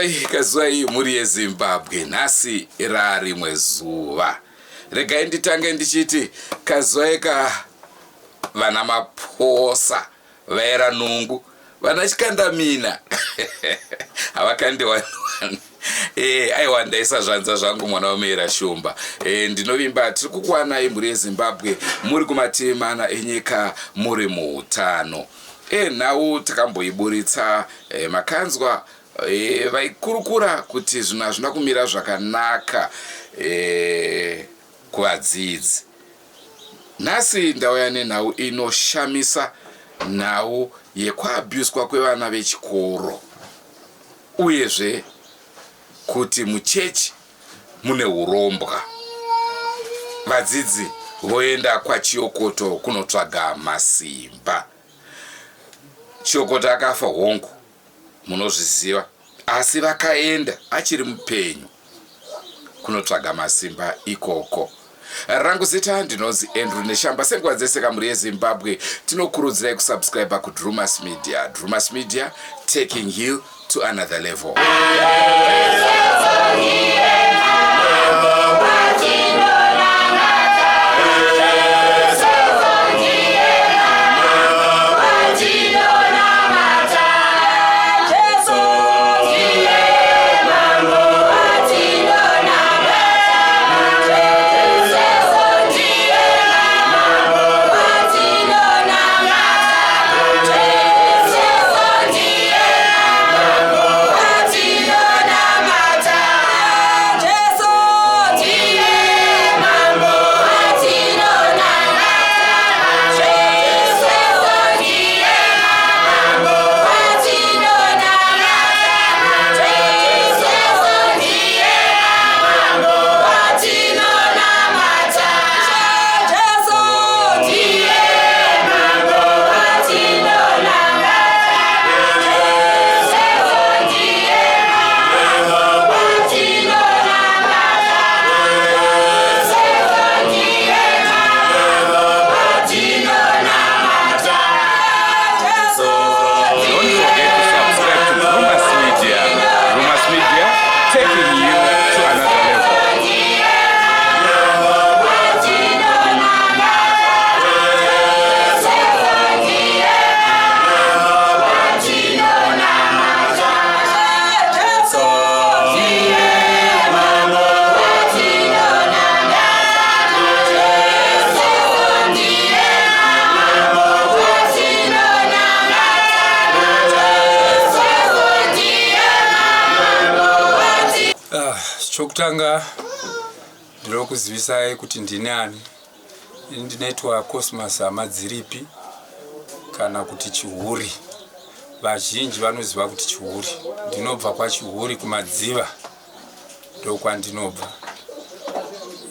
Kazwai, kazwai mhuri yeZimbabwe, nhasi rarimwe zuva. Regai nditange ndichiti kazwai ka vana Maphosa vaera nungu, vana Chikandamina havakandi wani wani. E, aiwa ndaisa zvanza zvangu mwana waMeera Shumba. E, ndinovimba tiri kukwanai mhuri yeZimbabwe, muri kumativi mana enyika, muri muutano. E, nhau takamboiburitsa e, makanzwa e, vaikurukura kuti zvinhu hazvina kumira zvakanaka e, kuvadzidzi. Nhasi ndauya nenhau inoshamisa, nhau yekuabhuswa kwevana vechikoro uyezve kuti muchechi mune hurombwa. Vadzidzi voenda kwaChiyokoto kunotsvaga masimba. Chiyokoto akafa hongu, munozviziva, asi vakaenda achiri mupenyu kunotsvaga masimba ikoko. Rangu zita ndinonzi Andrew Neshamba. Senguva dzese kamuri yeZimbabwe tinokurudzirai kusubscribe kuDrumas Media. Drumas Media, taking you to another level. Don't forget to subscribe to Drumas Media. Drumas Media, taking you to another level. Ah, chokutanga ndinokuzivisai kuti ndini ani. Ini ndinoitwa Cosmas Hamadziripi kana kuti Chihuri. Vazhinji vanoziva kuti Chihuri. Ndinobva kwaChihuri kuMadziva, ndokwandinobva.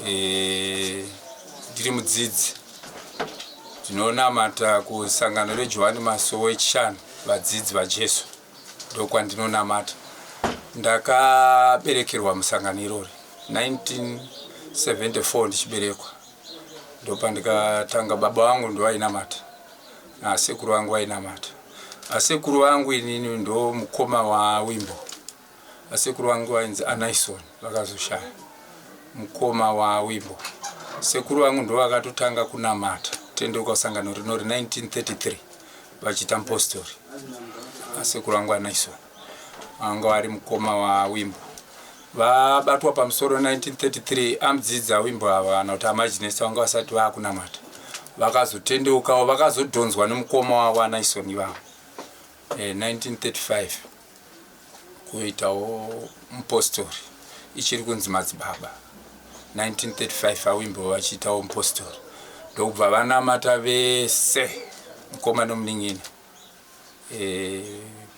E, ndiri mudzidzi, ndinonamata kusangano reJohani Masowe Echishanu, vadzidzi vaJesu, ndokwandinonamata. Ndakaberekerwa musangano irori 1974 ndichiberekwa, ndopandikatanga. Baba vangu ndovainamata nasekuru vangu vainamata. Asekuru vangu inini ndo mukoma waWimbo. Asekuru vangu vainzi Anaison, vakazoshaya, mukoma waWimbo. Sekuru vangu ndo vakatotanga kunamata, kutendeuka sangano rinori 1933 vachiita mupostori. Asekuru vangu Anaison vanga vari mukoma waWimbo, vabatwa pamusoro 1933. Amudzidzi aWimbo ava kana kuti amajinesi vanga vasati vaakunamata, vakazotendeukawo, vakazodhonzwa nemukoma wavo Anaison ivavo 1935 kuitawo mupostori, ichiri kunzi madzibaba. 1935 aWimbo vachiitawo mupostori, ndokubva vanamata vese mukoma nomunin'ina. E,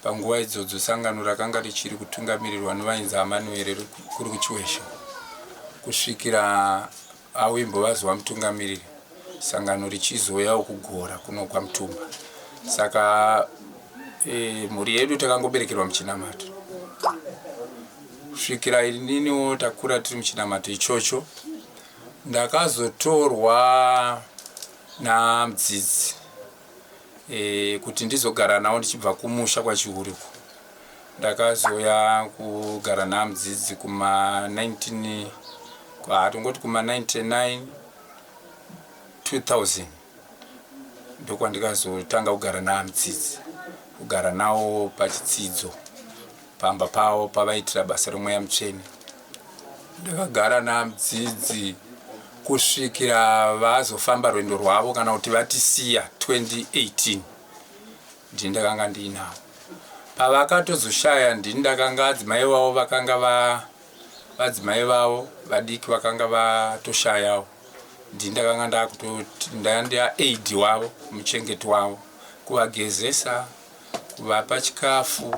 panguva idzodzo sangano rakanga richiri kutungamirirwa nevainzi Amanueri kuri kuChiweshe, kusvikira aWimbo vazova mutungamiriri, sangano richizouyawo kugora kuno kwaMutumba. Saka e, mhuri yedu takangoberekerwa muchinamato kusvikira ininiwo takura tiri muchinamato ichocho. Ndakazotorwa namudzidzi e, kuti ndizogara nawo ndichibva kumusha kwaChihuri uko. Ndakazouya kugara namudzidzi kuma 19 tongoti kuma 99 2000 ndokwandikazotanga kugara namudzidzi, kugara nawo pachitsidzo pamba pavo pavaitira basa romweya mutsvene. Ndakagara namudzidzi kusvikira vazofamba rwendo rwavo kana kuti vatisiya 2018. Ndini ndakanga ndiinavo pavakatozoshaya. Ndini ndakanga adzimai vavo vakanga va vadzimai vavo vadiki vakanga vatoshayawo. Ndini ndakanga ndakutoti ndandiaid wavo, muchengeti wavo, kuvagezesa, kuvapa chikafu,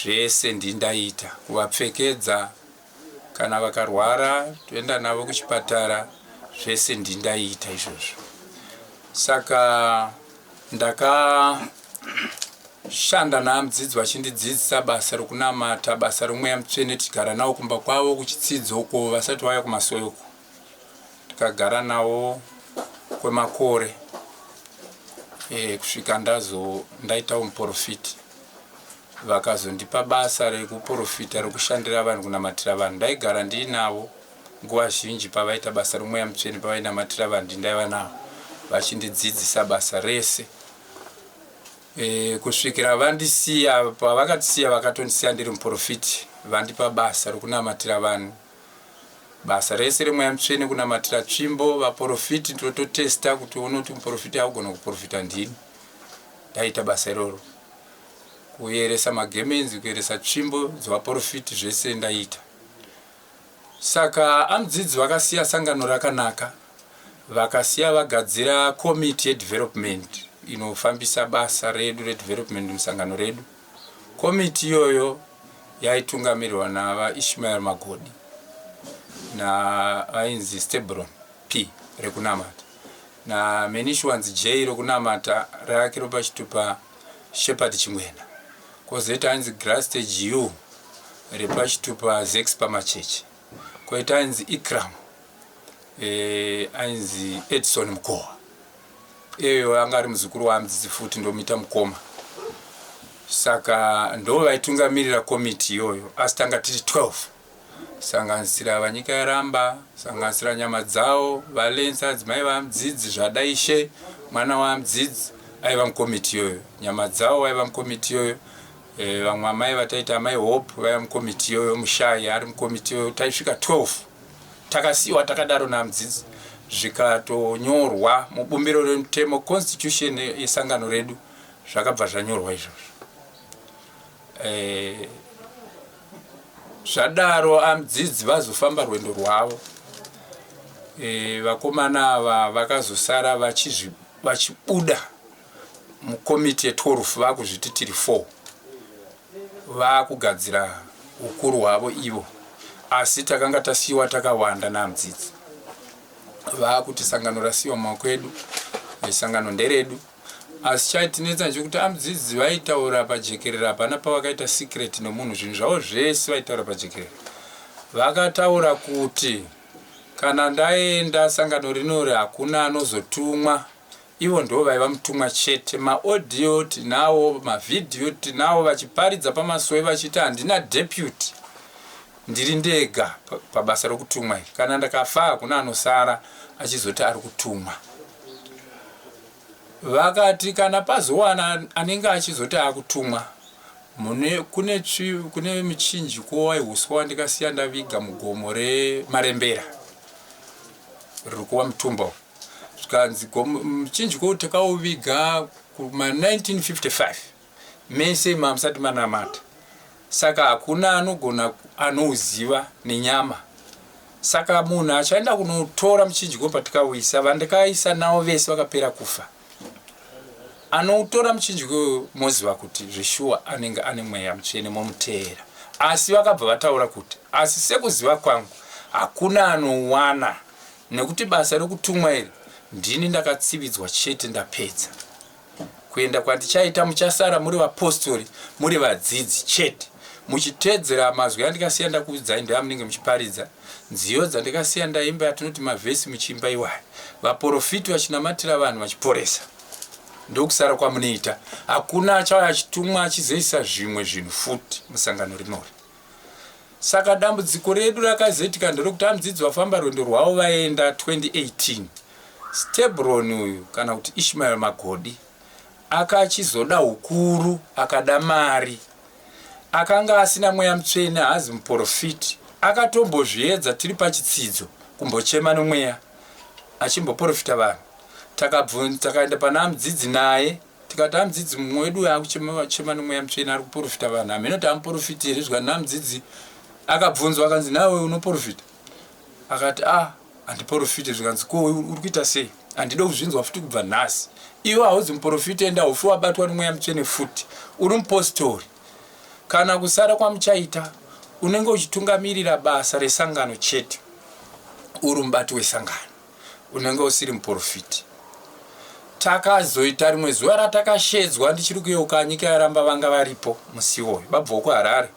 zvese ndini ndaita, kuvapfekedza, kana vakarwara toenda navo kuchipatara, zvese ndini ndaiita izvozvo. Saka ndakashanda namudzidzi vachindidzidzisa basa rokunamata, basa romweya mutsvene, tichigara navo kumba kwavo kuchitsidzo uko vasati vauya kumasowe uko. Tikagara navo kwemakore kusvika ndazo ndaitawo muprofiti. Vakazondipa basa rekuprofita, rokushandira vanhu, kunamatira vanhu. Ndaigara ndiinavo nguva zhinji pavaita basa romweya mutsvene, pavainamatira vanhu ndindaiva navo vachindidzidzisa basa rese kusvikira vandisiya. Pavakatisiya, vakatondisiya ndiri muprofiti, vandipa basa rokunamatira vanhu, basa rese remweya mutsvene, kunamatira tsvimbo, vaprofiti tototesta kuti unoti muprofiti augona kuprofita. Ndini ndaita basa iroro, kuyeresa magemenzi, kuyeresa tsvimbo dzevaprofiti, zvese ndaita. Saka amudzidzi vakasiya sangano rakanaka, vakasiya vagadzira komiti yedevelopment inofambisa basa redu redevelopment musangano redu. Komiti iyoyo yaitungamirirwa navaIshmael Magodi navainzi Stebron P rekunamata, naMenishwanzi J rokunamata rake ropachitupa Shepard Chingwena, kwozoita ainzi Grastage U repachitupa Zex Pamacheche, kwoita ainzi Ikram ainzi Edson Mukowa. Iyoyo anga ari muzukuru waamudzidzi futi, ndomuita mukoma. Saka ndo vaitungamirira komiti iyoyo, asi tanga tiri 12, sanganisira vanyika yaramba, sanganisira nyama dzavo valensa, adzimai vamudzidzi, zvadaishe mwana wamudzidzi aiva mukomiti iyoyo, nyama dzavo vaiva mukomiti iyoyo, vamwe amai vataita amai Hope vaiva mukomiti iyoyo, mushayi ari mukomiti iyoyo. Taisvika 12. Takasiyiwa takadaro namudzidzi, zvikatonyorwa mubumbiro remutemo, constitution yesangano redu, zvakabva zvanyorwa izvozvo. Zvadaro amudzidzi vazofamba rwendo rwavo, vakomana ava vakazosara vachibuda mukomiti ye12, vakuzviti tiri 4, vakugadzira ukuru hwavo ivo, asi takanga tasiyiwa takawanda namudzidzi. Vakuti sangano rasiyiwa mumaoko edu, sangano nderedu. Asi chaitinetsa ndechekuti amudzidzi vaitaura pajekerere, hapana pavakaita secret nomunhu, zvinhu zvavo zvese vaitaura pajekerere. Vakataura kuti kana ndaenda, sangano rinori hakuna anozotumwa, ivo ndo vaiva mutumwa chete. Maaudio tinawo, mavhidhiyo tinawo, vachiparidza pamasowe vachiti handina deputy, ndiri ndega pabasa rokutumwa iri, kana ndakafa hakuna anosara achizoti ari kutumwa. Vakati kana pazowana anenge achizoti akutumwa, mune kune kune muchinjiko waihuswa wandikasiya ndaviga mugomo reMarembera riri kuwa mutumba, zvikanzi muchinjiko takauviga kuma 1955 mese mamusati manamata, saka hakuna anogona anouziva nenyama. Saka munhu achaenda kunotora muchinjiko patikauisa, vandikaisa navo vese vakapera kufa, anoutora muchinjiko moziva kuti zveshuwa anenge ane mweya mutsvene, momuteera. Asi vakabva vataura kuti asi sekuziva kwangu hakuna anouwana, nekuti basa rekutumwa iri ndini ndakatsividzwa chete. Ndapedza kuenda kwandichaita, muchasara muri vapostori, muri vadzidzi chete, muchiteedzera mazwi andikasiya ndakuudzai, ndoamunenge muchiparidza, nziyo dzandikasiya ndaimba, yatinoti mavhesi, muchiimba iwayo, vaprofiti vachinamatira vanhu, vachiporesa. Ndokusara kwamunoita. Hakuna achauya achitumwa achizoisa zvimwe zvinhu futi musangano rinori. Saka dambudziko redu rakazoitika nderekuti amudzidzi vafamba rwendo rwavo vaenda 2018. Stebron uyu kana kuti Ishmael Magodi akachizoda hukuru akada mari. Akanga asina mweya mutsvene haazi muporofiti. Akatombozviedza tiri pachitsidzo kumbochema nomweya achimboporofita vanhu. Takabvunza takaenda pana amudzidzi naye tikati amudzidzi mumwe wedu uyu akuchema chema nomweya mutsvene ari kuporofita vanhu hameno kuti amuporofiti here zvikanzi namudzidzi akabvunzwa akanzi nawe unoporofita akati ah handiporofite zvikanzi ko uri kuita sei handide kuzvinzwa futi kubva nhasi iwe hauzi muporofita enda ufi wabatwa nomweya mutsvene futi uri mupostori kana kusara kwamuchaita unenge uchitungamirira basa resangano chete uri mubati wesangano unenge usiri muporofiti takazoita rimwe zuva ratakashedzwa ndichiri kuyeuka nyika yaramba vanga varipo musi iwoyo vabvawo kuharare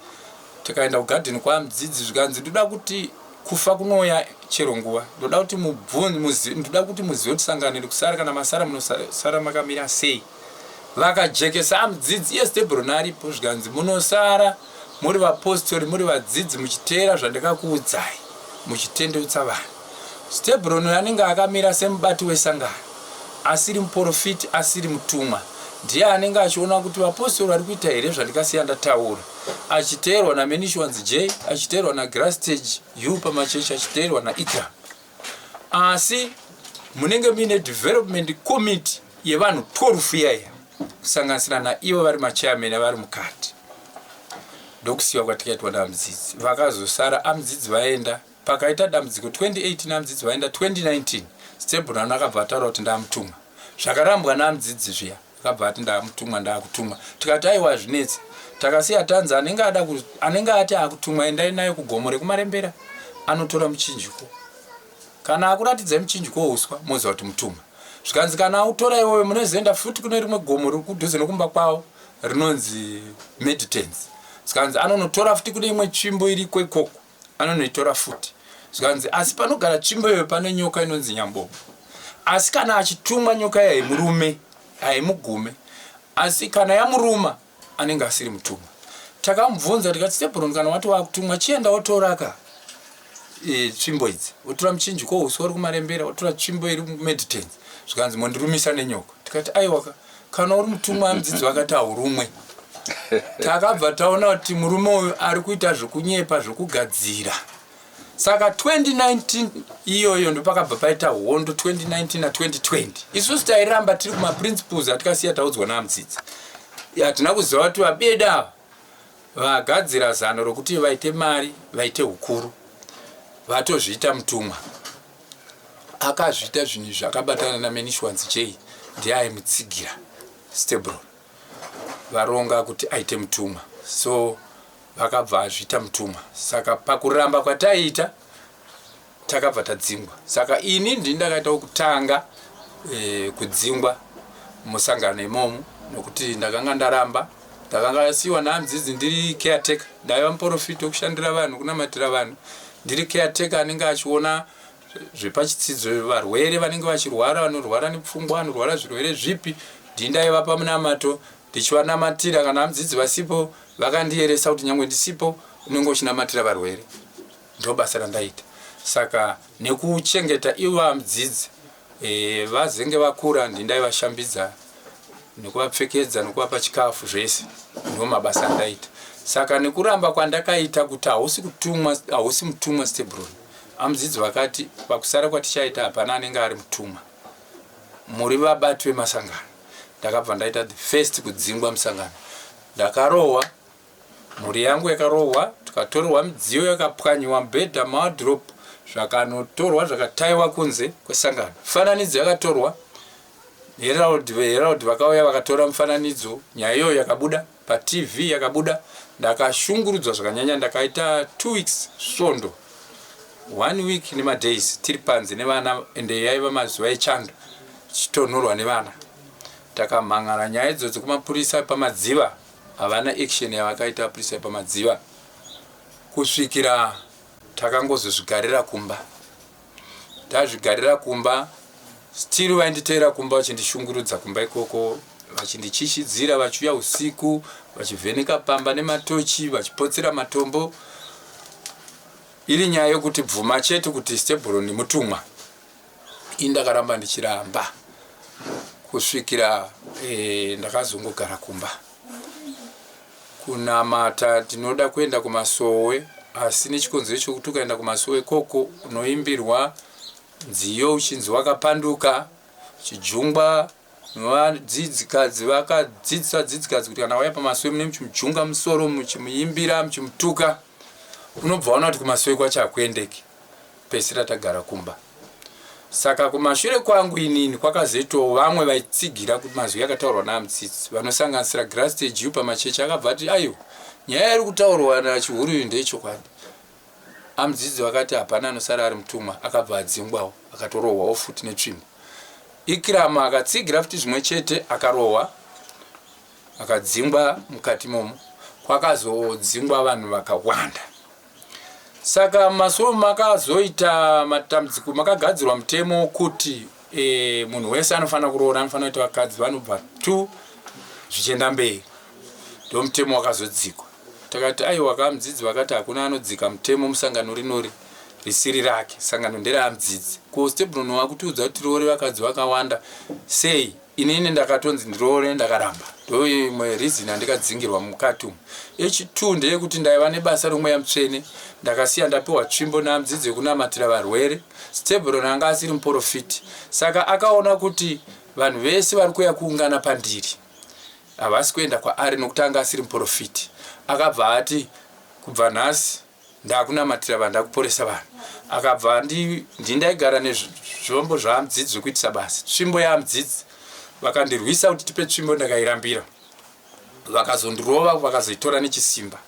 tikaenda kugadheni kwamudzidzi zvikanzi ndoda kuti kufa kunouya chero nguva ndoda kuti mubvunzi ndoda kuti muzive kuti sangano iri kusara kana masara munosara makamira sei vakajekesa amudzidzi iye stebron aripo zvikanzi munosara muri vapostori muri vadzidzi muchiteera zvandakakuudzai muchitendeutsa vanhu stebron anenge akamira semubati wesangano asiri muporofiti asiri mutumwa ndiye anenge achiona kuti vapostori vari kuita here zvandikasiya ndataura achiteerwa naMenishwans J achiteerwa naGrastage U pamachechi achiteerwa naIkram asi munenge muine development committee yevanhu 12 iyaiya kusanganisira naivo vari machairman vari mukati ndokusiyiwa kwatikaitwa namudzidzi vakazosara amudzidzi vaenda pakaita dambudziko 2018 amudzidzi vaenda 2019 stebron akabva ataura kuti ndamutumwa zvakarambwa namudzidzi zviya Akabva ati ndamutumwa ndakutumwa tikati aiwa hazvinetsi takasiya tanzi anenge ada anenge ati akutumwa endai naye kugomo rekumarembera anotora muchinjiko kana akuratidzai muchinjiko uswa moziva kuti mutumwa zvikanzi kana autora iwoyo munozoenda futi kune rimwe gomo riri kudhuze nokumba kwavo rinonzi meditance zvikanzi anonotora futi kune imwe tsvimbo iriko ikoko anonoitora futi zvikanzi asi panogara tsvimbo iyoyo pane nyoka inonzi nyambobo asi kana achitumwa nyoka iya yemurume haimugume asi kana yamuruma anenge asiri mutumwa takamubvunza tikati stebron kana wati wakutumwa chienda wotora ka e, tsvimbo idzi wotora muchinjiko uswa uri kumarembera wotora tsvimbo iri kumeditance zvikanzi mondirumisa nenyoka tikati aiwaka kana uri mutumwa amudzidzi vakati haurumwe takabva taona kuti murume uyu ari kuita zvokunyepa zvokugadzira saka 2019 iyoyo ndopakabva paita hondo 2019 na 2020 isusu tairamba tiri kumaprinciples atikasiya taudzwa naamudzidzi hatina kuziva kuti vabeda ava vagadzira zano rokuti vaite mari vaite ukuru vatozviita mutumwa akazviita zvinhu izvi akabatana naMenishwanzi J ndiye aimutsigira Stebron varonga kuti aite mutumwa so vakabva azviita mutumwa saka pakuramba kwataiita takabva tadzingwa saka ini ndini ndakaita wekutanga e, kudzingwa musangano imomo nokuti ndakanga ndaramba ndakanga ndasiyiwa naamdzidzi ndiri caretaker ndaiva muporofita wekushandira vanhu kunamatira vanhu ndiri caretaker anenge achiona zvepachitsidzo varwere vanenge vachirwara vanorwara nepfungwa vanorwara zvirwere zvipi ndini ndaiva pamunamato ndichivanamatira kana amudzidzi vasipo vakandiyeresa kuti nyangwe ndisipo unenge uchinamatira varwere ndobasa randaita saka nekuchengeta ivo amudzidzi e, vazenge vakura ndini ndaivashambidza nekuvapfekedza nekuvapa chikafu zvese ndo mabasa andaita saka nekuramba kwandakaita kuti hausi kutumwa hausi mutumwa stebron amudzidzi vakati pakusara kwatichaita hapana anenge ari mutumwa muri vabati vemasangano ndakabva ndaita the first kudzingwa musangano ndakarohwa Mhuri yangu yakarohwa tikatorerwa midziyo yakapwanyiwa mubhedha mawadhiropu zvakanotorwa zvakataiwa kunze kwesangano. Mifananidzo yakatorwa Herald veHerald vakauya vakatora mifananidzo nyaya iyoyo yakabuda paTV yakabuda ndakashungurudzwa zvakanyanya ndakaita two weeks svondo one week nemadays tiri panze nevana ende yaiva mazuva echando tichitonhorwa nevana takamhan'ara nyaya idzodzo kumapurisa pamadziva Havana action yavakaita vapurisa vepamadziva kusvikira takangozozvigarira kumba. Tazvigarira kumba Still vainditeera kumba vachindishungurudza kumba ikoko vachindityityidzira vachiuya usiku vachivheneka pamba nematochi vachipotsera matombo iri nyaya yokuti bvuma chete kuti Stebron mutumwa. Ini ndakaramba ndichiramba kusvikira e, ndakazongogara kumba. Kunamata tinoda kuenda kumasowe asi nechikonzero chokuti ukaenda kumasowe ikoko unoimbirwa nziyo uchinzi wakapanduka chijungwa vadzidzikadzi vakadzidzisa dzidzikadzi kuti kana wauya pamasowe mune muchimujunga musoro muchimuimbira muchimutuka unobva waona kuti kumasowe kwacho hakuendeki pedzisira tagara kumba saka kumashure kwangu inini kwakazoitawo vamwe vaitsigira kuti mazwi akataurwa naamutsitsi vanosanganisira grasteju pamachechi akabva ati aiwa nyaya iri kutaurwa nachihuru iyi ndeyechokwadi Amudzidzi vakati hapana anosara ari mutumwa akabva adzingwawo akatorohwawo futi netsvimbo. Ikirama akatsigira futi zvimwe chete akarohwa akadzingwa mukati imomo kwakazodzingwa vanhu vakawanda. Saka masuo makazoita matambudziko makagadzirwa mutemo wokuti e, munhu wese anofanira kuroora anofanira kuita vakadzi vanobva 2 zvichienda mberi ndomutemo wakazodzikwa. Takati aiwa ka mudzidzi vakati hakuna anodzika mutemo musangano rinori risiri rake sangano nderamudzidzi ko stebron wakutiudza kuti tiroore vakadzi vakawanda sei inini ndakatonzi ndiroore ndakaramba ndoimwe reason andikadzingirwa mukati umu h2 ndeyekuti ndaiva nebasa romweya mutsvene ndakasiya ndapiwa tsvimbo namudzidzi yekunamatira varwere stebron anga asiri muporofiti saka akaona kuti vanhu vese vari kuuya kuungana pandiri Havasi kuenda kwaari nokuti anga asiri muporofiti. Akabva ati, Kubva nhasi ndakunamatira vanhu, ndakuporesa vanhu. Akabva ndi ndaigara nezvombo zvaamudzidzi zvekuitisa basa, tsvimbo yaamudzidzi. Vakandirwisa kuti tipe tsvimbo ndakairambira. Vakazondirova vakazoitora nechisimba.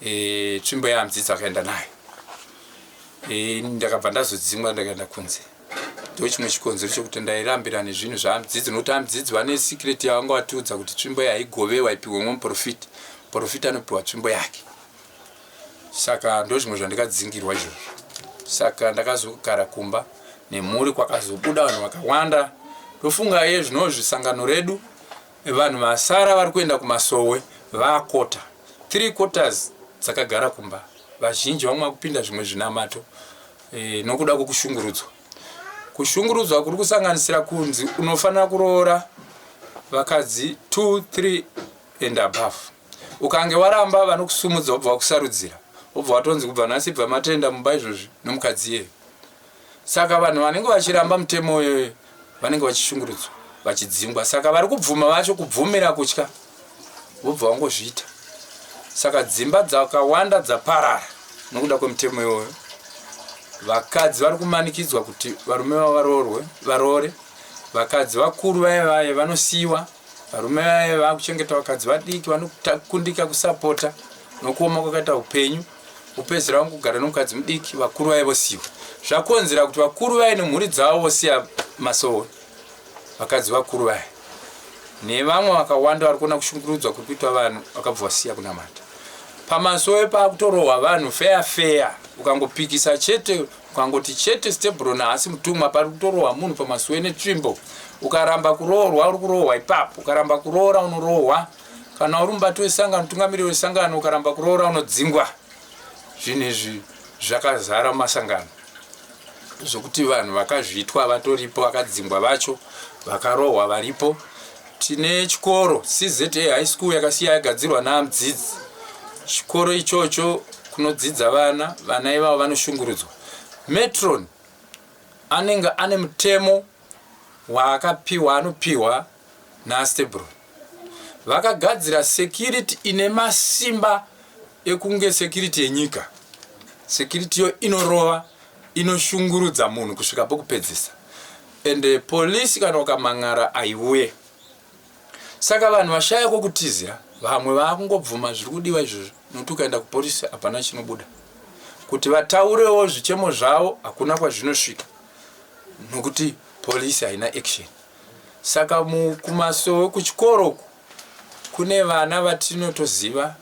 E, tsvimbo yaamudzidzi vakaenda nayo. E, ndakabva ndazodzingwa ndakaenda kunze. Ndochimwe chikonzero chekuti ndairambira nezvinhu zvaamudzidzi nokuti amudzidzi vane secret yavanga vatiudza kuti tsvimbo yaigovewa ipiwe mumwe muprofita. Muprofita anopiwa tsvimbo yake. Saka ndozvimwe zvandikadzingirwa izvozvo. Saka ndakazogara kumba nemhuri kwakazobuda vanhu vakawanda. Ndofunga iye zvinozvi sangano redu vanhu vasara vari kuenda kumasowe vakota. Three quarters dzakagara kumba. Vazhinji vamwe vakupinda zvimwe zvinamato. e, nokuda kwokushungurudzwa. Kushungurudzwa kuri kusanganisira kunzi unofanira kuroora vakadzi 2 3 and above. Ukange waramba vanokusumudza wobva wakusarudzira wobva watonzi kubva nhasi bva matenda mumba izvozvi nomukadzi iyeyo. Saka vanhu vanenge vachiramba mutemo iyoyo vanenge vachishungurudzwa vachidzingwa. Saka vari kubvuma vacho kubvumira kutya vobva vangozviita. Saka dzimba dzakawanda dzaparara nokuda kwemutemo iwoyo. Vakadzi vari kumanikidzwa kuti varume vavo varoorwe, varoore. Vakadzi vakuru vaye vaye vanosiyiwa, varume vaye vakuchengeta vakadzi vadiki vanokundika kusapota nokuoma kwakaita upenyu. Kupedzisira vangogara nomukadzi mudiki, vakuru vaye vosiyiwa. Zvakonzera kuti vakuru vaye nemhuri dzavo vosiya masowe. Vakadzi vakuru vaya nevamwe vakawanda vari kuona kushungurudzwa kuri kuitwa vanhu vakabva vasiya kunamata. Pamasowe pakutorohwa vanhu feya feya, ukangopikisa chete, ukangoti chete Stebron haasi mutumwa, pari kutorohwa munhu pamasowe netsvimbo. Ukaramba kuroorwa uri kurohwa ipapo, ukaramba kuroora unorohwa. Kana uri mubati wesangano, mutungamiriri wesangano, ukaramba kuroora unodzingwa. Zvinhu izvi zvakazara mumasangano zvokuti vanhu vakazviitwa vatoripo, vakadzingwa vacho, vakarohwa varipo. Tine chikoro CZA High School yakasiya yagadzirwa naamudzidzi. Chikoro ichocho kunodzidza vana, vana ivavo vanoshungurudzwa. Matron anenge ane mutemo waakapiwa anopiwa naStebron. Vakagadzira security ine masimba ekunge security yenyika. Security yo inorova, inoshungurudza munhu kusvika pokupedzisa. Ende police kana ukamhan'ara haiuye. Saka vanhu vashaya kwokutizira, vamwe vaakungobvuma zviri kudiwa izvozvo nokuti ukaenda kupolice hapana chinobuda. Kuti vataurewo zvichemo zvavo hakuna kwazvinosvika nokuti police haina action. Saka kumasowe kuchikoro uku kune vana vatinotoziva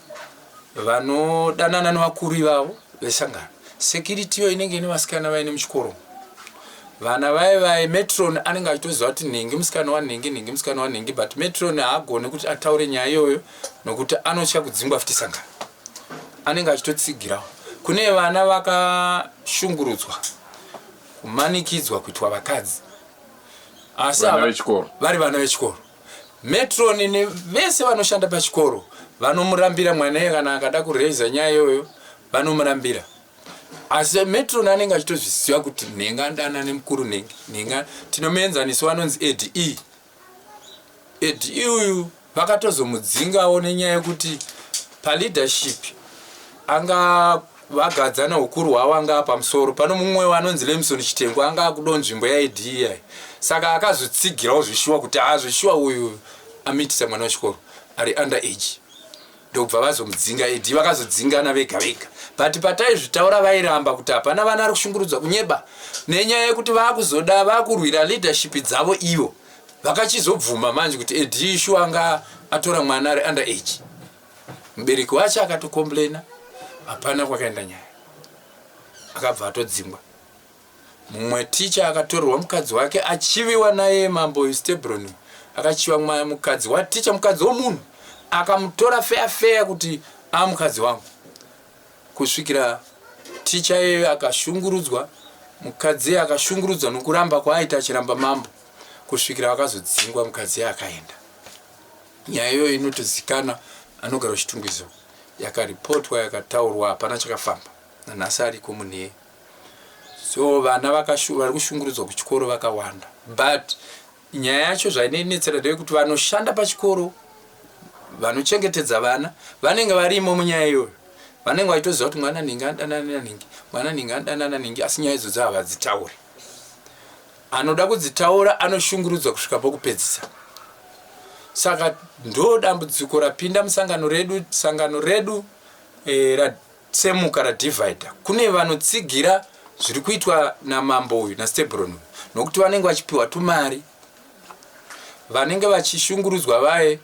vanodanana nevakuru ivavo vesangano. Security iyo inenge ine vasikana vaine muchikoro. Vana vaye vaye metron anenge achitoziva kuti nhingi musikana wanhingi, nhingi musikana wanhingi, but metron haagoni kuti ataure nyaya iyoyo nokuti anotya kudzingwa futi sangano. Anenge achitotsigirawo. Kune vana vakashungurudzwa, kumanikidzwa kuitwa vakadzi. Asi vana vechikoro. Vari vana vechikoro. Metron nevese vanoshanda pachikoro vanomurambira mwana iye kana akada kuraiza nyaya iyoyo vanomurambira. Asi metron anenge achitozviziva kuti nhenga ndana nemukuru nhengi nhenga tinomuenzaniso anonzi Ed E. Ed E uyu vakatozomudzingawo nenyaya yekuti paleadership anga vagadzana ukuru hwavo anga pamusoro pano mumwewo anonzi Lemson Chitengo anga akudawo nzvimbo yaEd iyayi saka akazotsigirawo zvishuwa kuti haa zvishuwa uyu amitisa mwana wechikoro ari under age ndokubva vazomudzinga ed vakazodzingana vega vega but pataizvitaura vairamba kuti hapana vana ari kushungurudzwa kunyeba nenyaya yekuti vakuzoda vakurwira leadership dzavo ivo vakachizobvuma manje kuti ed ishu anga atora mwana ari under age mubereki wacho akatocomplaina hapana kwakaenda nyaya akabva atodzingwa Mumwe ticha akatorerwa mukadzi wake achiviwa naye mambo Stebron akachiva mukadzi waticha mukadzi womunhu akamutora feya feya kuti amukadzi wangu kusvikira ticha iyeyo akashungurudzwa mukadzi iye akashungurudzwa nokuramba kwaaita achiramba mambo kusvikira akazodzingwa mukadzi iye akaenda nyaya iyoyo inotozikana anogara kuchitungwizo yakaripotwa yakataurwa hapana chakafamba nanhasi ariko munhu iyeye so vana vari kushungurudzwa kuchikoro vakawanda but nyaya yacho zvainetsera ndeyekuti vanoshanda pachikoro vanochengetedza vana vanenge varimo munyaya iyoyo vanenge vachitoziva kuti mwana nhingi anodanana nanhingi mwana nhingi anodanana nanhingi asi nyaya idzodzo havadzitauri anoda kudzitaura anoshungurudzwa kusvika pokupedzisa saka ndo dambudziko rapinda musangano redu sangano redu eh, Tsemuka radivider kune vanotsigira zviri kuitwa namambo uyu naStebron uyu nokuti vanenge vachipiwa tumari vanenge vachishungurudzwa vaye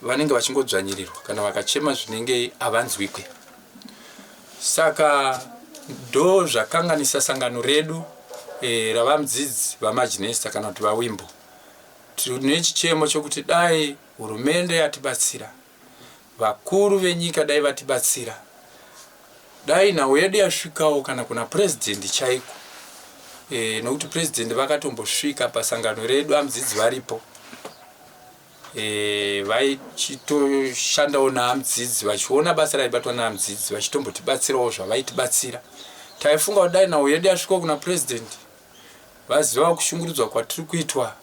vanenge vachingodzvanyirirwa kana vakachema zvinenge havanzwikwe saka ndo zvakanganisa sangano redu e, ravamudzidzi vamajinesta kana kuti vawimbo tine chichemo chokuti dai hurumende yatibatsira Vakuru venyika dai vatibatsira. Dai nhau yedu yasvikawo kana kuna president chaiko. E, nokuti president vakatombosvika pasangano redu amudzidzi varipo. E, vaichitoshandawo naamudzidzi vachiona basa raibatwa naamudzidzi vachitombotibatsirawo zvavaitibatsira. Taifunga kuti dai nhau yedu yasvikawo kuna president vazivawo kushungurudzwa kwatiri kuitwa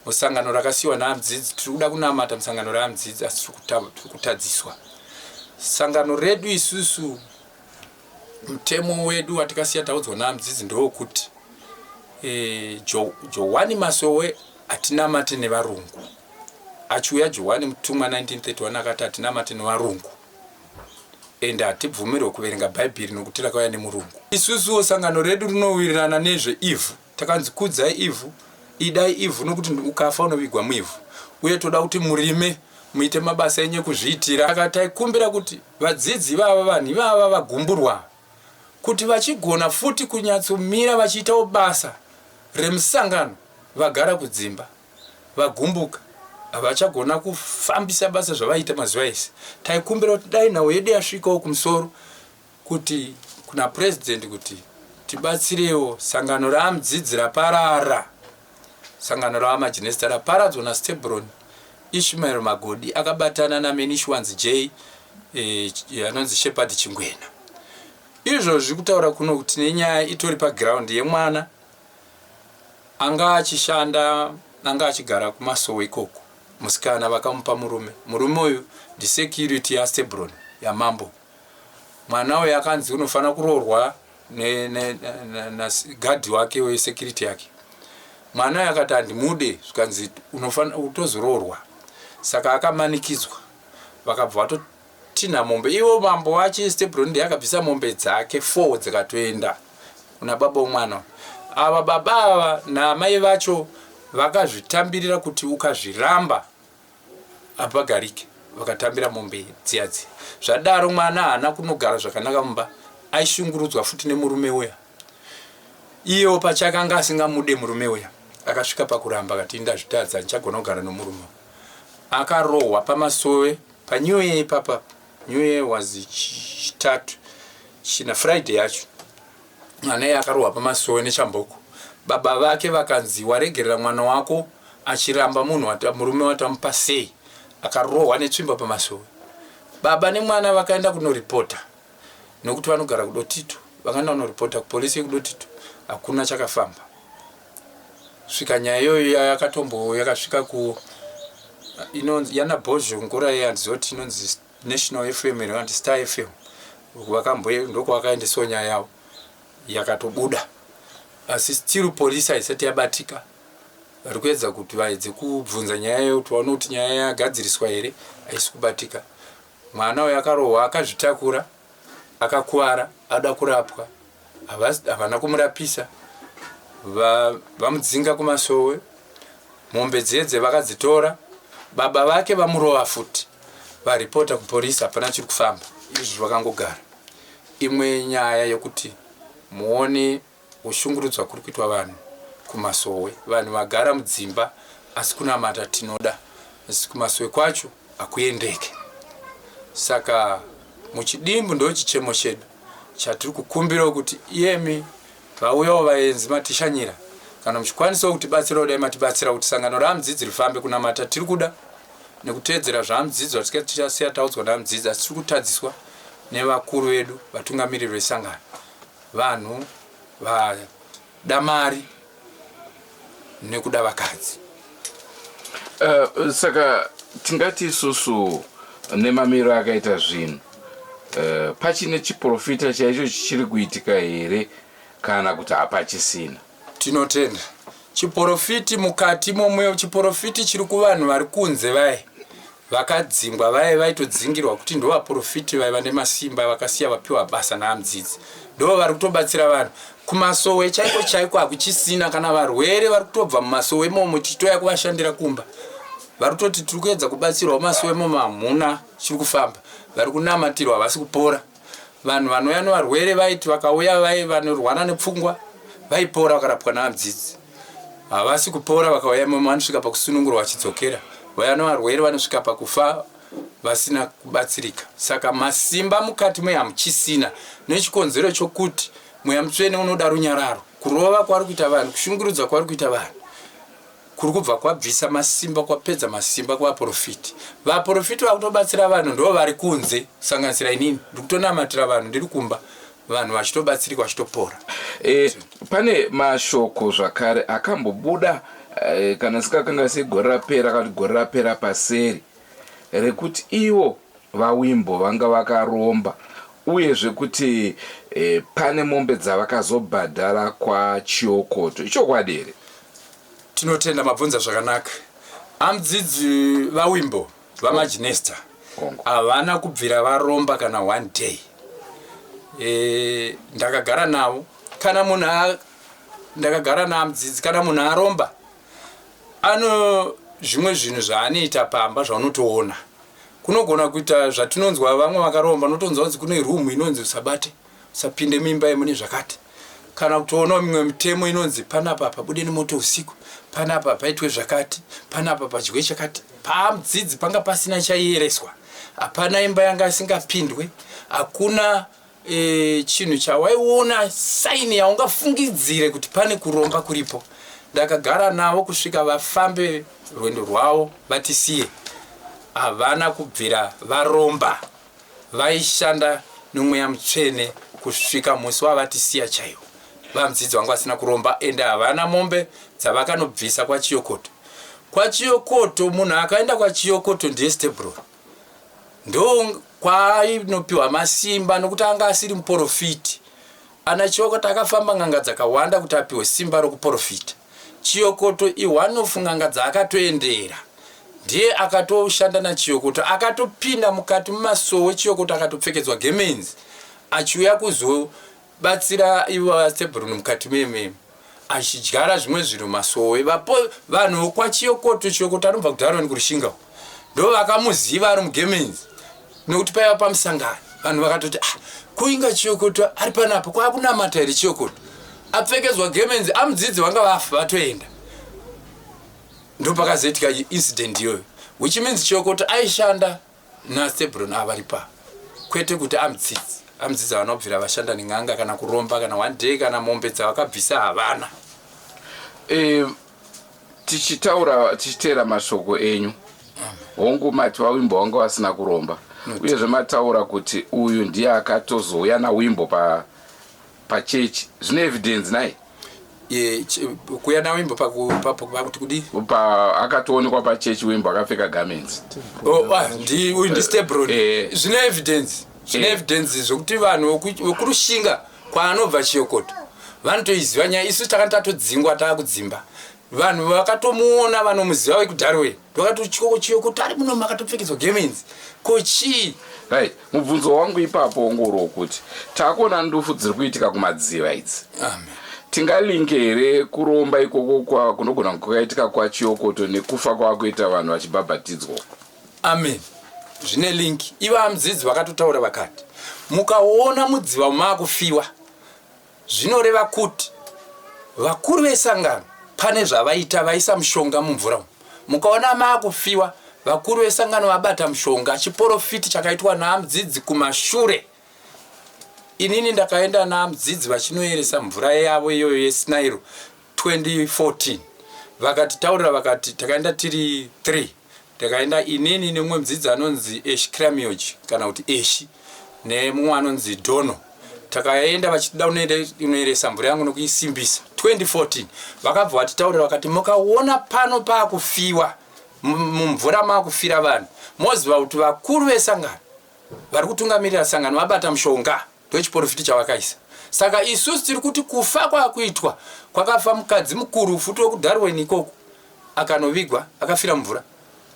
musangano rakasiyiwa naamudzidzi tiri kuda kunamata musangano raamudzidzi asi tiri kutadziswa sangano redu isusu mutemo wedu watikasiya taudzwa naamudzidzi ndewokuti e, johwani masowe hatinamate nevarungu achiuya johwani mutumwa 1931 akati hatinamate nevarungu ende hatibvumirwe kuverenga bhaibheri nokuti rakauya nemurungu isusuwo sangano redu rinowirirana nezveivhu Takanzi kudzai ivhu, idai ivhu nokuti ukafa unovigwa muivhu uye toda kuti murime muite mabasa enyu ekuzviitira. Saka taikumbira kuti vadzidzi ivava, vanhu ivava vagumburwa kuti vachigona futi kunyatsomira vachiitawo basa remusangano vagara kudzimba vagumbuka havachagona kufambisa basa zvavaiita mazuva ese. Taikumbira kuti dai nhau yedu yasvikawo kumusoro kuti kuna president kuti tibatsirewo sangano raamudzidzi raparara sangano raamajinesta raparadzwa nastebron ishmael magodi akabatana namenishwans j eh, anonzi shepard chingwena izvozvi kutaura kuno kuti nenyaya itori paground yemwana anga achishanda anga achigara kumasowe ikoko musikana vakamupa murume murume uyu ndisecurity yastebron yamambo Mwana uyu akanzi unofanira kuroorwa nagadhi wake wesecurity yake. Mwana uyu akati handimude, zvikanzi unofanira kutozoroorwa. Saka akamanikidzwa, vakabva vatotinha mombe. Ivo mambo wacho Stebron ndiye akabvisa mombe dzake 4 dzikatoenda kuna baba womwana. Ava baba ava naamai vacho vakazvitambirira kuti ukazviramba hapagarike vakatambira mombe dziya dziya zvadaro mwana haana kunogara zvakanaka mumba aishungurudzwa futi nemurume uya Iyewo pachake anga asingamude murume uya. Akasvika pakuramba akati ndazvitadza handichagona kugara nomurume. Akarohwa pamasowe paNew Year ipapa. New Year was chitatu china Friday yacho. Mwana iye akarohwa pamasowe nechamboko. Baba vake vakanzi waregerera mwana wako achiramba munhu wata, murume watamupa sei. Akarohwa netsvimbo pamasowe. Baba nemwana vakaenda kunoripota nokuti vanogara kuDotito. Vakaenda kunoripota kupolisi yekuDotito hakuna chakafamba. Svika nyaya iyoyo yakatombo yakasvika ku inonzi yana Bhozho ngura iye handizivi kuti inonzi National FM here kana Star FM vakambo ndokwavakaendesawo nyaya yavo yakatobuda asi still police haisati yabatika vari kuedza kuti vaedze kubvunza nyaya iyoyo kuti vaone kuti nyaya yagadziriswa here haisi kubatika mwana uyo akarohwa akazvitakura akakuvara ada kurapwa havana kumurapisa vamudzinga kumasowe mombe dzedze vakadzitora baba vake vamurova futi varipota kupolisi hapana chiri kufamba izvi vakangogara imwe nyaya yekuti muone kushungurudzwa kuri kuitwa vanhu kumasowe vanhu vagara mudzimba asi kunamata tinoda asi kumasowe kwacho hakuendeke saka muchidimbu ndo chichemo chedu chatiri kukumbirawo kuti iyemi vauyawo vaenzi matishanyira kana muchikwanisawo kutibatsirawo dai matibatsira kuti sangano ramudzidzi rifambe kunamata tiri kuda nekuteedzera zvamudzidzi zvatinge tichasiya taudzwa namudzidzi asi tiri kutadziswa nevakuru vedu vatungamiriri vesangano vanhu vada mari nekuda vakadzi. Uh, saka tingati isusu nemamiro akaita zvinhu uh, pachine chiprofita chaicho chichiri kuitika here kana kuti hapachisina? Tinotenda chiporofiti mukati momwe chiporofiti chiri kuvanhu vari kunze vaye Vakadzingwa vaye vaitodzingirwa kuti ndovaporofiti vaiva nemasimba vakasiya vapiwa basa naamudzidzi ndo vari kutobatsira vanhu kumasowe chaiko chaiko hakuchisina kana varwere vari kutobva mumasowe imomo tichitouya kuvashandira kumba vari kutoti tiri kuedza kubatsirwa mumasowe imomo hamuna chiri kufamba vari kunamatirwa havasi kupora vanhu vanouya nevarwere vaiti vakauya vai vanorwana nepfungwa vaipora vakarapwa naamudzidzi Havasi kupora vakauya imomo vanosvika pakusunungurwa vachidzokera. Vaya nevarwere vanosvika pakufa vasina kubatsirika. Saka masimba mukati mwe hamuchisina nechikonzero chokuti mweya mutsvene unoda runyararo. Kurova kwari kuita vanhu, kushungurudza kwari kuita vanhu kuri kubva kwabvisa masimba kwapedza masimba kuvaporofiti. Vaporofiti vakutobatsira vanhu ndo vari kunze kusanganisira inini. Ndiri kutonamatira vanhu ndiri kumba. vanhu vachitobatsirika vachitopora. E, pane mashoko zvakare akambobuda e, kana sikakanganise gore rapera kana kuti gore rapera paseri rekuti ivo vawimbo vanga vakaromba uyezve kuti e, pane mombe dzavakazobhadhara kwaChiokoto. Ichokwadi here? Tinotenda mabvunza zvakanaka. Amudzidzi vaWimbo VaMajinesta havana kubvira varomba kana one day. E, ndakagara navo kana munhu ndakagara namudzidzi kana munhu aromba ano zvimwe zvinhu zvaanoita pamba zvaunotoona kunogona kuita zvatinonzwa vamwe vakaromba unotonzwa kunzi kune room inonzi usabate usapinde mimba yemune zvakati kana kutoonawo mimwe mitemo inonzi panapa pabude nemoto usiku panapa paitwe zvakati panapa padyiwe chakati pamudzidzi panga pasina chaiereswa hapana imba yanga isingapindwe hakuna e, chinhu chawaiona saini yaungafungidzire kuti pane kuromba kuripo ndakagara navo kusvika vafambe rwendo rwavo vatisiye havana kubvira varomba Vaishanda nomweya mutsvene kusvika musi wavatisiya chaiwo. Vamudzidzi vanga vasina kuromba ende havana mombe dzavakanobvisa kwaChiyokoto. KwaChiyokoto munhu akaenda kwaChiyokoto ndiye Stebron. Ndo kwainopiwa masimba nokuti anga asiri muporofiti. Ana Chiyokoto akafamba n'anga dzakawanda kuti apiwe simba rokuporofita. Chiyokoto i one of n'anga dzaakatoendera. Ndiye akatoshanda naChiyokoto akatopinda mukati mumasowe Chiyokoto akatopfekedzwa gemenzi achiuya kuzobatsira ivo vaStebron mukati mememe achidyara zvimwe zvinhu masowe vapo vanhu vokwaChiyokoto Chiyokoto anobva kuDarwin kuRushinga uko ndo vakamuziva ari mugemenzi nekuti paiva pamusangano vanhu vakatoti ah, kuinga Chiyokoto ari panapa kwakunamata here Chiyokoto? Apfekedzwa gemenzi amudzidzi vanga vafa vatoenda. Ndopakazoitika incident iyoyo which means Chiyokoto aishanda naStebron ava ripa kwete kuti amudzidzi. Amudzidzi havana kubvira vashanda nen'anga kana kuromba kana one day kana mombe dzavakabvisa havana. E, tichitaura tichiteera mashoko enyu hongu mati vawimbo vanga vasina kuromba uyezve mataura kuti uyu ndiye akatozouya nawimbo pa pachechi zvine evidence nai kuya nawimbo pakuti kudii pa akatoonekwa pachechi wimbo akapfeka garments oh, ah, uyu ndistebron eh. zvine evidence zvine eh. evidence zvekuti vanhu vekurushinga kwaanobva chiyokoto vanotoiziva nyaya isu takanga tatodzingwa taakudzimba vanhu vakatomuona vanomuziva vekudharwe vakati chikoko chiyokoto ari muno makatopfekedzwa gemenzi ko chii right mubvunzo wangu ipapo ungori wokuti takuona ndufu dziri kuitika kumadziva idzi tingalinke here kuromba ikoko kunogona kwakaitika kwachiyokoto nekufa kwakuita vanhu vachibhabhatidzwa Amen. Zvine link. Ivo amudzidzi vakatotaura vakati mukaona mudziva makufiwa zvinoreva kuti vakuru vesangano pane zvavaita vaisa mushonga mumvura umu. Mukaona makufiwa vakuru vesangano vabata mushonga chiporofiti chakaitwa naamudzidzi kumashure. Inini ndakaenda naamudzidzi vachinoyeresa mvura yavo iyoyo yesinairo 2014 vakatitaurira vakati takaenda tiri 3 takaenda inini nemumwe mudzidzi anonzi eshi cramioge kana kuti eshi nemumwe anonzi dono takaenda vachida unoeresa mvura yangu nokuisimbisa 2014 vakabva vatitaurira vakati mukaona pano paakufiwa mumvura maakufira vanhu moziva kuti vakuru vesangano vari kutungamirira sangano vabata mushonga Ndochiporofiti chavakaisa. Saka isusu tiri kuti kufa kwakuitwa kwakafa mukadzi mukuru futi wekuDarwen ikoko akanovigwa akafira mumvura.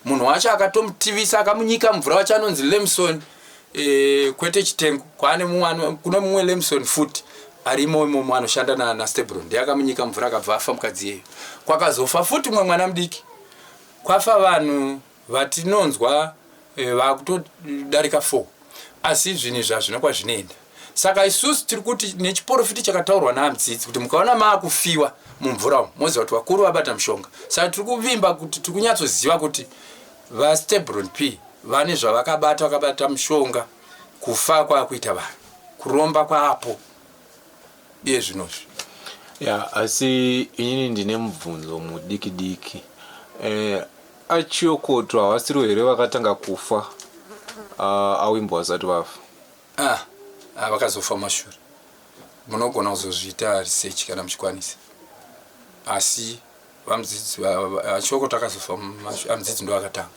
Munhu wacho akatomutivisa akamunyika mumvura wacho anonzi Lemson e, kwete Chitengo kwaane mumwe kune mumwe Lemson futi arimo imomo anoshanda na, na Stebron ndiye akamunyika mumvura akabva afa mukadzi iyeyo. Kwakazofa futi mumwe mwana mudiki kwafa vanhu Vatinonzwa eh, vakutodarika 4 asi zvinhu izvi hazvina kwazvinoenda saka isusu tiri kuti nechiporofiti chakataurwa naamudzidzi kuti mukaona maakufiwa mumvura umu moziva kuti vakuru vabata mushonga saka tiri kuvimba kuti tiri kunyatsoziva kuti vastebron p vane zvavakabata vakabata mushonga kufa kwaakuita vanhu kuromba kwaapo iye zvinozvi ya asi inini ndine mubvunzo mudiki diki eh, achiyokoto havasiriwo here vakatanga kufa uh, awimbo vasati vafa ah, ah, vakazofa mashure munogona kuzozviita research kana muchikwanisa asi vamudzidzi achiyokoto akazofa amudzidzi ndo akatanga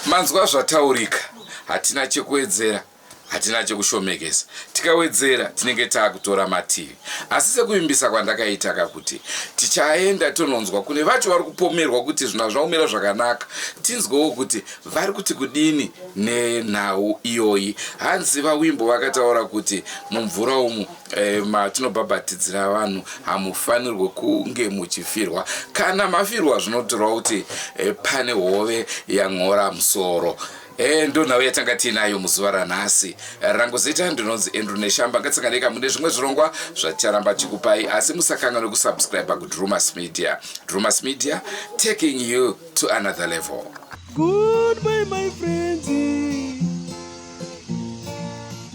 manzwa zvataurika hatina chekuwedzera Hatina chekushomekesa, tikawedzera tinenge taakutora mativi. Asi sekuvimbisa kwandakaita ka kuti tichaenda tononzwa kune vacho vari kupomerwa kuti zvinhu hazvina kumira zvakanaka, tinzwewo kuti vari kuti kudini nenhau iyoyi. Hanzi vaWimbo vakataura kuti mumvura umu eh, matinobhabhatidzira vanhu hamufanirwe kunge muchifirwa. Kana mafirwa zvinotorwa kuti eh, pane hove yan'ora musoro. E, ndonhau yatanga tiinayo muzuva ranhasi. Rangu zita ndinonzi Andrew Neshamba. Ngatsanganeka mune zvimwe zvirongwa zvaticharamba tichikupai, asi musakanganwe kusubscribe kuDrumas Media. Drumas Media, taking you to another level. Goodbye my friends.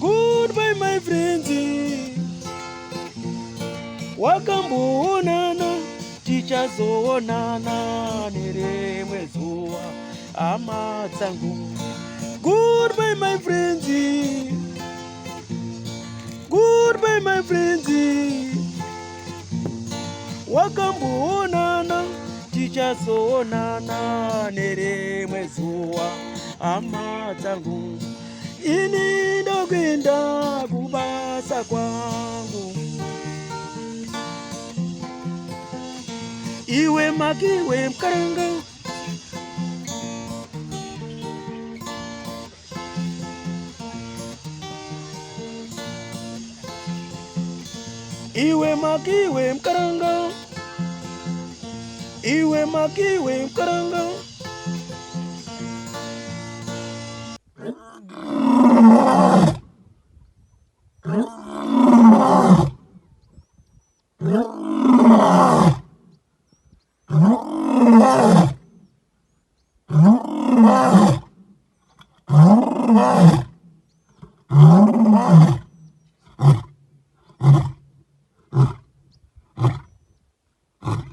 Goodbye my friends. Wakamboonana tichazoonana nerimwe zuva. Hama dzangu. Goodbye my friends. Goodbye my friends. Wakamboonana tichazoonana nerimwe zuva hama dzangu. Ini ndokuenda kubasa kwangu. Iwe makiwe mkaranga Iwe makiwe mkaranga Iwe makiwe mkaranga